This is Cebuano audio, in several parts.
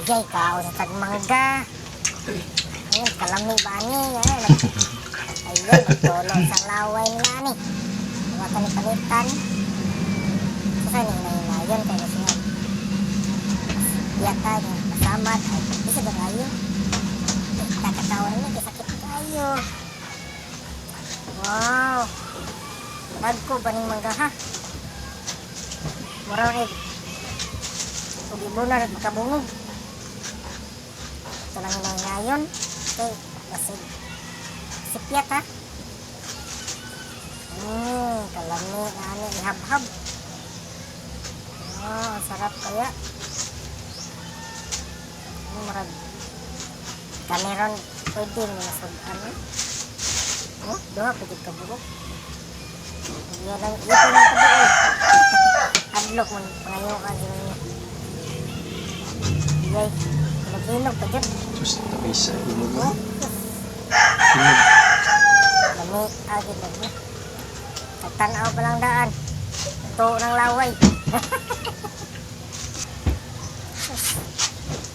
Yay, kao sa tagmangga. Ayun, kalami ba ni? Ayun, ayun, nagtulo sa laway nila ni. Wata ni palitan. So, sa hinay-hinayon kay na siya. Yata niya, masamad. Ay, di sa kayo. Kakatawa rin, sakit kayo. Wow. Dagko ba ning mangga ha? Mura ni. Ug ibunar at makabungog. Ito lang hinay-hinayon. Okay, basig. Sipyat ha. Kalami na ani ihabhab. Oh, ang sarap kaya. Murag kameron pwede mo nasud-an. Eh. Oh, duha pa jud ka buok. Iya lang, iya pa lang kabuok. Adlok man pangayo ka jud niya. Yay, hinog-hinog pa jud. Sus, tapis sa hinog. Oh, Hinog. lami agad lagi. Nagtanaw pa lang daan. Tuo ng laway.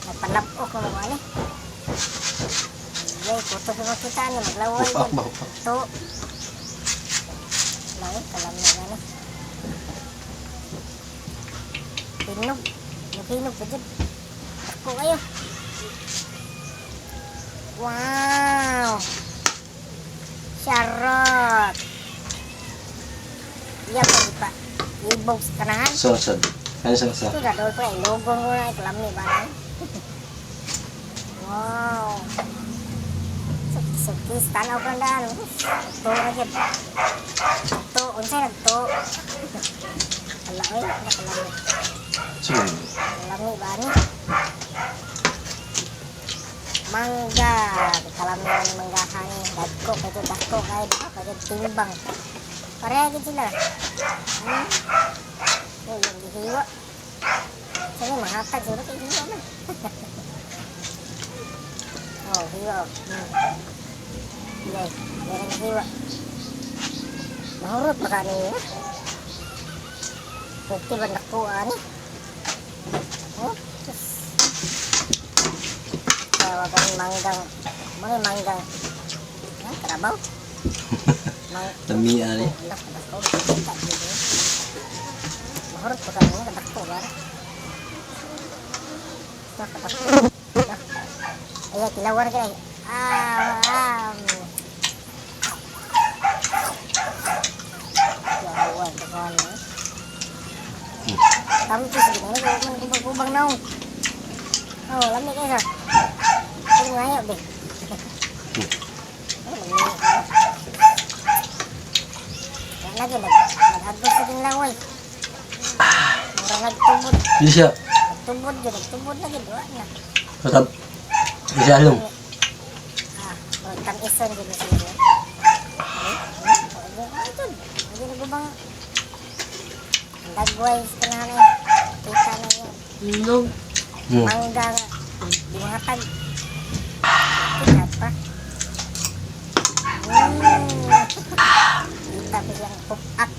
Nagpanap-ok na mga ani. Yay, puto ko makita ni maglaway. Upak ba? Upak. Tuo. Laway, kalam na gani. Hinog. Hinog pa dyan. Ako kayo. Wow! Charot! Iya pa pa. Ibog sa kanahan. Sa, sa. Ano sa, sa? Ito na ko ay logo ko na iklami ba na? Wow! Sukis, tanaw ka daan. Ito na dyan. Ito, unsay nagto. Ala, oy, nakalami. Sige. Kalami ba ni? Mangga. Kalami na ni manggahan ni. Dagko, kayo dagko, kayo dagko, kayo timbang. Pareha gid sila. Oh, yung gihiwa. Sige, mahatag siguro kay hiwa man. Oh, hiwa. Yay, meron hiwa. Mahurot pa ka niya. Bukti ba nakuha ni? Oh, sus. Tawagan ni manggang. Mga manggang. Ha, karabaw? Mang Lami, ani. Oh, anak, kadako. Kita, dito. Mahurot pa kami, kadako ba? Nah, kadako. Nah. Ay, kilawar ka eh. Ah, ah. Kilawar ka pa, no? Tampi sa gitna, man kubang-kubang naong. Oh, lami kayo sa. Pero ngayo, be. Oh, lami. Kaya lagi, nag-advance sa ginlaway. Mura nagtubod. Di siya. Nagtubod yun, nagtubod lagi, duwa na. Katab. Di siya along. Ah, oh, tang-ison yun siya. Ay, ito. Hindi na gubang. Ang dagway sa kanahan eh. Kita na yun. Hinog. Mangga nga. Di mahatag. Kita pa. Kita pa siyang pupak.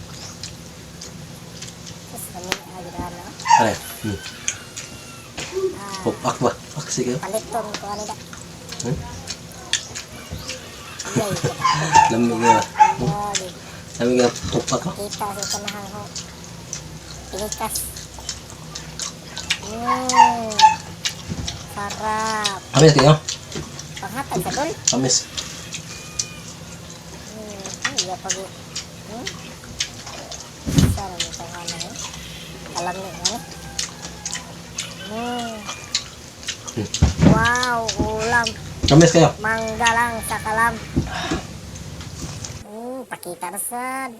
Tapos kami agad ano. Pare. Ah, Pupak ba? Pak, sige. paliton ko ano da. Hmm? Yay. Lami nga. Oh, di. Lami nga pupak ko. Kita sa kanahang ho. Pinitas. Sarap. Amis kayo? Panghatag sa dol. Amis. Iya pag. Sana mo pangalan eh. Alam niyo ano? Wow, ulam. Amis kayo? Mangga lang sa kalam. Pakita na sad.